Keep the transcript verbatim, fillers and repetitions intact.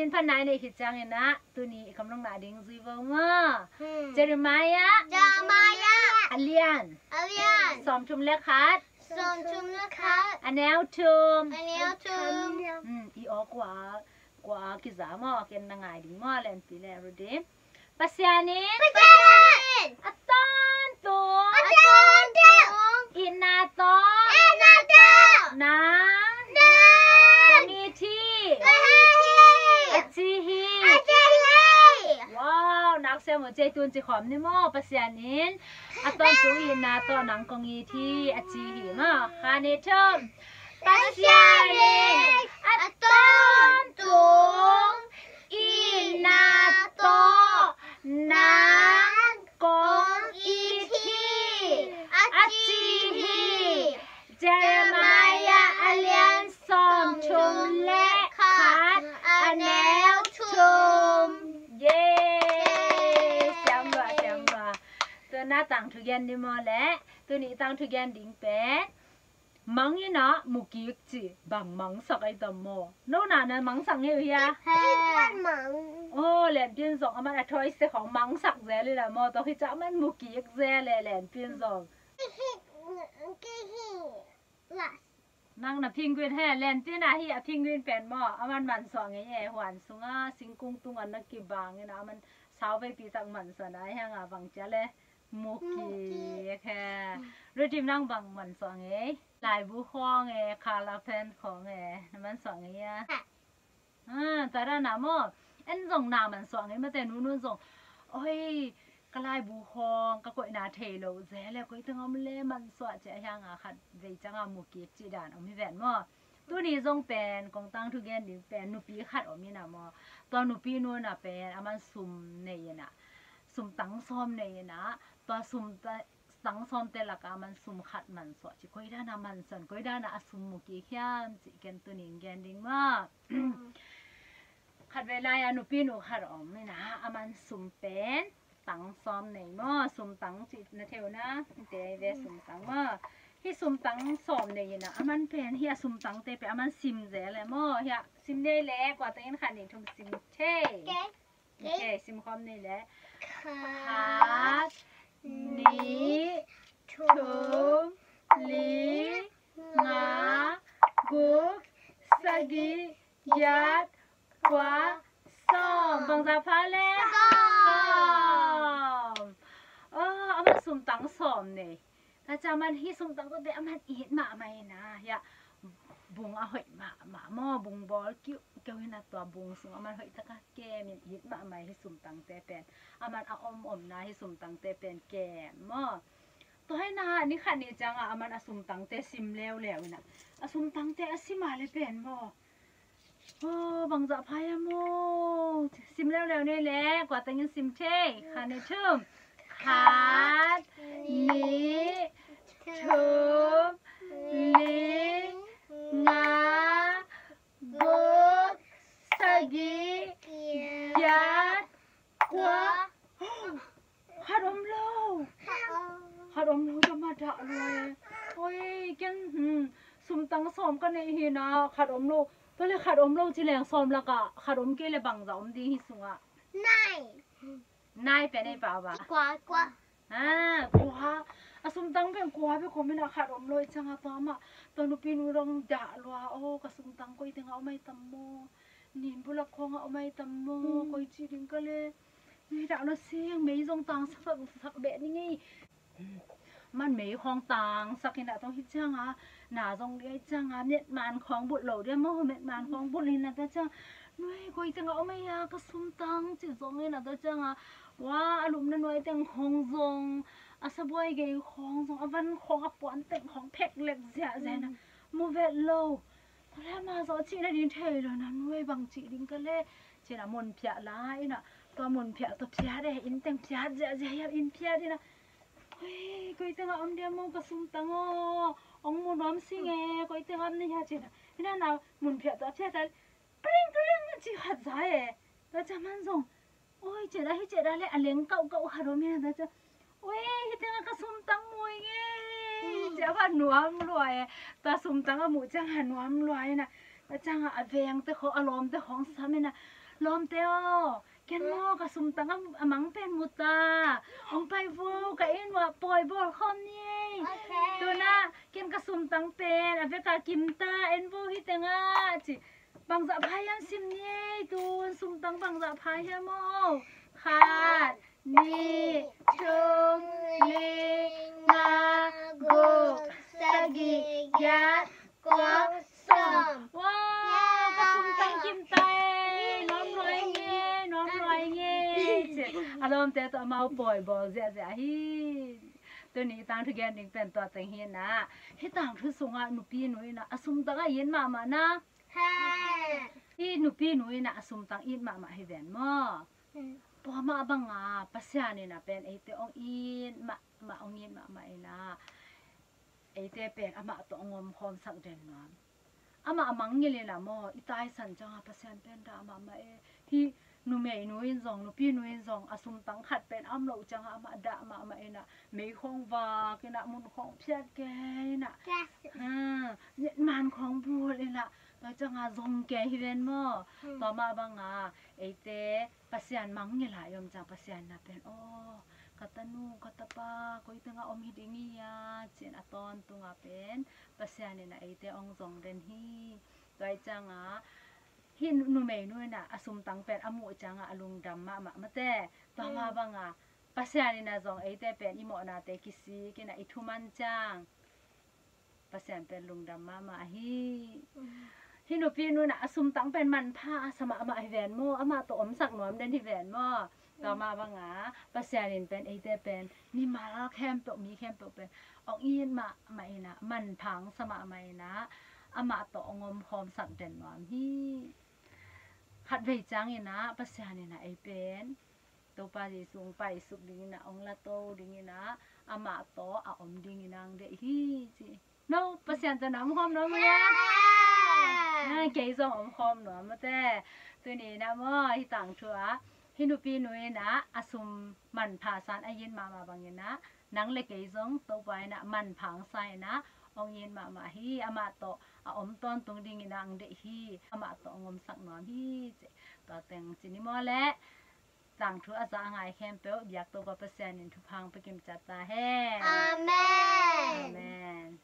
Min phan nai nei khit ciangin ah tuni i kamlong na ding zui vo maw? Hmm. Jeremiah. Jeremiah. A lian. A lian. Sawmthum le khat. Sawmthum le khat. A neu thum. A neu thum. Hmm, i aw kua, kua kiza maw? Ken na ngai ding maw? Lenpi le Rudim. Pasian in. Pasian in. A tawntung. A tawntung. Itna tawh. Itna tawh. Nang. Nang. Kong it hi. Kong it hi. A ci hi. A ci hi. Wow, nak siam uh ci ei tun ci khawm ni maw, Pasian in. A tawntung itna tawh nang kong it hi, a ci hi maw. Kha ni thum. Pasian in. A tawntung itna tawh nang kong it hi, a ci hi. Jeremiah a lian sawmthum le khat, a neu thum. Yay! Siam lua, siam lua. Tuna tangthu gen ni maw le? Tuni tangthu gen ding pen mang in ah mukik ci bang mangsak ai tam maw? No na na mangsak ngei uh hia? He. Mang. Oh, Lenpin zong aman a toys te khawng mangsak zel in ah maw? Tua khit ciang aman mukik zel e Lenpin zong. Kihi, kihi. Las. Nang na penguin he, Lenpin ah hi a penguin pen maw? Aman mansuah ngei e, huan sunga singkung tungah na kibang in ah aman sau veipi tak mansuah na hiang a bang cia le. Mukik he. Rudim nang bang mansuah ngei? Laibu khawng e, khala pen khawng e, na mansuah ngei a? Ah, tua dan a maw? En zong na mansuah ngei mate, nunun zong. Oi, ka laibu khawng ka koihna thei lo zel e, koi teng om le mansuah ci a hiang a khat vei ciang a mukik ci dan om hi ven maw? Tuni zong pen kong tangthu gen ding pen nupi khat om in ah maw? Tua nupi nu in ah pen aman sum nei in ah, sum tang sawm nei in ah, tua sum ta-, tang sawmte lakah aman sum khat mansuah ci, koi dan a mansuah, koi dan a a sum mukik hiam cih ken tuni in gen ding maw? Khat vei lai a nupi nu khat om in ah, aman sum pen tang sawm nei maw? Sum tang cih na thei uh na, te ve sum tang maw? Hih sum tang sawm nei in ah, aman pen hih a sum tangte pen aman sim zel e maw? Hih a sim nei le, kua teng in khat nih thum sim thei. Ok, sim khawm nei le. Khat, nih, thum, li, nga, guk, sagih, giat, kua, sawm. Bangzah pha le? Sawm. Aw, aman sum tang sawm nei. Tua ciang aman hih sum tang tua te aman it mahmah in ah, hiah bung a hoih mahmah maw, bung bawl kiuhkeuh in ah tua bung sung aman hoih taka kem in it mahmah hih sum tangte pen. Aman a om omna hih sum tangte pen kem maw. Tua hi in ah ni khat ni ciang ah aman a sum tangte sim leuleu in ah, a sum tangte a sim a le pen maw. Aw, bangzah pha hiam aw? Sim leuleu nei le, kua teng in sim thei. Khat nih thum. Khat, nih, thum, li, nga, guk, sagih, giat, kua. Khat om lo. Khat om lo, tua mah dah lua e. Oi, ken, hmm, sum tang sawm ka neih hi in ah, khat om lo. Tua le khat om lo ci leng sawm lakah khat om kei le bangzah om ding hih sungah? Nai. Nai pen ei pau a? Kua, kua. Ah, kua. A sum tang pen kua bek om in ah khat om lo i ciang ah tua mah. Tua nupi nu dong dah lua. Aw, ka sum tang koi teng ah om ai tam maw? Nin bulak khawng ah om ai tam maw? Koi ci ding ka le. Nui dah lo sing, mei zong tangsak sak beh ni ngei. Man mei khawng tangsak in ah tua hi ciang ah, na zong liai ciang ah, metman khawng bulh lo dia maw, metman khawng bulh in ah tua ciang, nui koi teng ah om ai a, ka sum tang ci zong in ah tua ciang ah, wa, a lupna nuai teng khawng zong, a sabuai gei khawng zong, a van khawng, a puan teng khawng phek lek ziahziah in ah, mu vet lo. Tua le ama zaw cihna ding thei lo na, nui bang cih ding ka le, ci in ah mun phiah la in ah, tua mun phiah tua phiat e, inn teng phiat ziahziah hiam, inn phiat in ah, hoi, koi teng ah om dia maw ka sum tang aw, ong mu nuam sing e, koi teng ah om ni hia ci in ah, in ah na mun phiah tua phiat a, kring kring ci khat za e, tua ciang man zong, oi, ci in ah, hi ci in ah le a leng kauhkauh khat om in ah, tua ciang, oi, hi teng ah ka sum tang mu ing e, ci a va nuam lua e, tua sum tang a muh ciang a nuam lua in ah, tua ciang ah a vengte khawng, a lawmte khawng sam in ah, Lawmte aw, ken maw ka sumtang a, a mang pen mu ta. Hong pai vo, ka inn uah pawi bawl khawm ni ei. Ok. Tu-in ah ken ka sumtang pen a vek ah kim ta, en vo hi teng ah ci. Bangzah pha hiam sim ni ei, tu-in sumtang bangzah pha hiam aw? Khat, nih, thum, li, nga, guk, sagih, giat, kua, sawm. Wow, ka sumtang kim ta ei, nuam lua ing ei, nuam lua ing ei ci. A lawmte tawh amau pawi bawl ziahziah hi. Tuni tangthu gen ding pen tua teng hi-in ah, hih tangthu sungah nupinu in ah a sumtang a it mahmah na. Hih nupinu in ah a sumtang it mahmah hi ven maw? Tua mah banga Pasian in ah pen eite hong it mahmah, hong it mahmah in ah, eite pen amah tawh hong omkhawmsak den nuam. Amah a mangngilh in ah maw, i taisan ciangah Pasian pen dah mahmah e. Hih numeinu in zong, nupinu in zong a sumtang khat pen a om loh ciangah amah dah mahmah in ah, mei khawng vak in ah, mun khawng phiat kei in ah, man khawng bul in ah, tua ciangah zong kei hi ven maw? Tua mah banga eite Pasian mangngilh a i om ciang Pasian in ah pen, aw, ka tanu, ka tapa, koi tengah om hi ding hi a, ci-in a tawntung ah pen Pasian in ah eite hong zong den hi. Tua ahih ciangah hih numeinu in ah a sumtang pen a muh ciangah a lungdam mahmah mate. Tua mah banga Pasian in ah zong eite pen i mawhnate kisik in ah i thuman ciang Pasian pen lungdam mahmah hi. Hih nupinu in ah a sumtang pen manpha sa mahmah hi ven maw, amah tawh omsak nuam den hi ven maw? Tua mah banga Pasian in pen eite pen mimal khempeuh, mi khempeuh pen hong it mahmah in ah, manpha sa mahmah in ah, amah tawh hong omkhawmsak den nuam hi. Khatvei ciangin ah Pasian in ah ei pen Topa Jesu hong paisuk dingin ah, hong lato dingin ah, amah tawh a om dingin ah hong deih hi ci. No, Pasian tawh na omkhawm nuam uh hia? Kei zong omkhawm nuam mate. Tuni in ah maw, hih tangthu ah hih nupinu in ah a sum manpha sa-in a it mahmah bangin ah, nang le kei zong Topa in ah manpha sa in ah hong it mahmah hi. Amah tawh a om tawntung dingin ah hong deih hi. Amah tawh hong omsak nuam hi ci. Tua teng ci ni maw le. Tangthu a za a ngai khempeuh biak Topa Pasian in thupha hong pia kim ciat ta hen. Amen. Amen.